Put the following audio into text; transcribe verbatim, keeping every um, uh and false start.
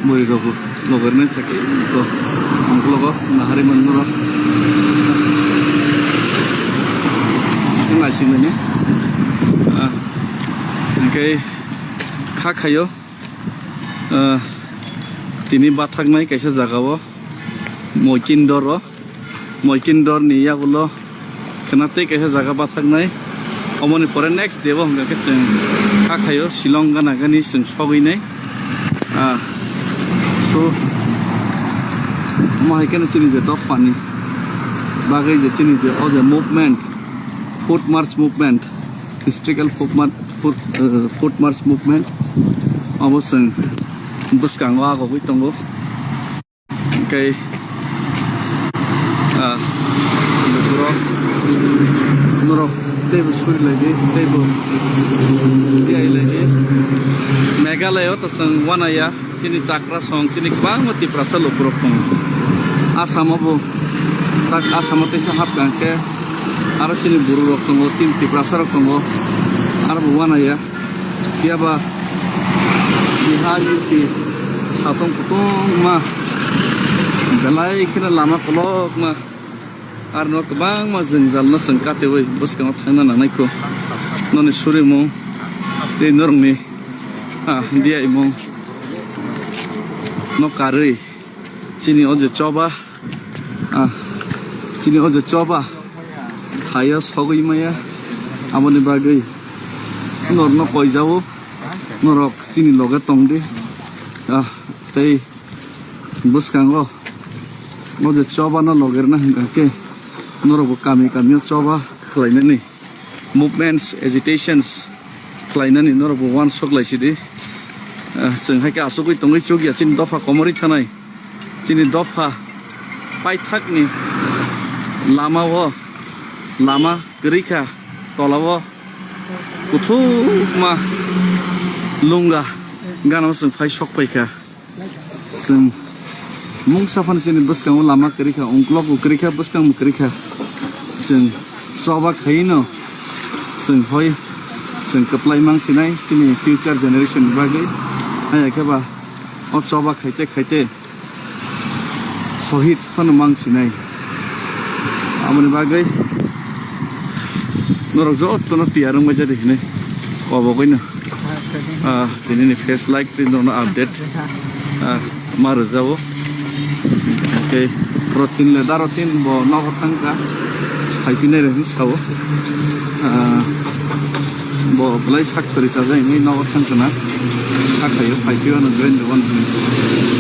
Bwrwi rok bo logo rwnai thaki ko ungkologo nahari manmano. Kisa naisingmani. Ah, hwnkhe kha khaio, ah, tini bathaknai kaisa jagao Moikindoro. Moikindorni yagulo khwna tei kaisa jaga bathaknai. Omoni pore next day bo hwnkha khe chwng kha khaio Shillong gana gani chwng sogwi nai. Ah, so, omo hai kheno chini je dophani bagwi je chini je o je movement, Foot March movement, historical Foot March, Foot, eh, Foot March movement, obo chwng bwskango agogwi tongo. Hwnkhe, ah, lukurok, norok teibo suri laidi, teibo tiyai laidi. Meghalaya o to chwng wanaya, chini chakra song, chini kwbangma Tiprasa lukurok tongo. Asamo bo, tak Asamo teisa hapkha hwnkhe, aro chini bororok tongo, chini Tiprasa rok tongo, aro bo wanaya. Phiya ba Bihar, U P, satung kutung ma, belai kheno lama kolok ma, aro no kwbangma jwngjal no chwng katewi bwskango thangna nangnai kho. Noni surimung tei norokni, ah, diyaimung no karwi chini o je choba, ah, chini o je choba haio sogwi maya, aboni bagwi norokno koijao, norok chini loge tongdi, ah, tei bwskango o je chobano loge rwna hwnkha khe norokbo kami kamio choba khlainani movements, agitations khlainani norokbo uansuk lai sidi. Ah, chwng hai khe asugwi tongwi chukya chini dopha komorwi thanai. Chini dopha paithakni lamao lama kwrwi kha, tolao kuthukma lunga ganao chwng phai sok phai kha. Chwng mungsa phano chini bwskango lama kwrwi kha, ungkulok bo kwrwi kha, bwskang bo kwrwi kha. Chwng choba khaino chwng hoi chwng kwplai mang sinai chini future generation ni bagwi. Haya khe ba o choba khaite khaite sohid phano mang sinai. Aboni bagwi norok jotono tiyar wngbai jadi hinwi kobogwino, ah, tinini face like tei norokno update, ah, ma rwjao. Tei Rothin le da Rothin bo nogo thangkha, phaiphinai rw hinwi sao. Ah, bo belai sak sori chajak hinwi nogo thangkha na, hakhaio phaiphi wano join rw wano hinwi.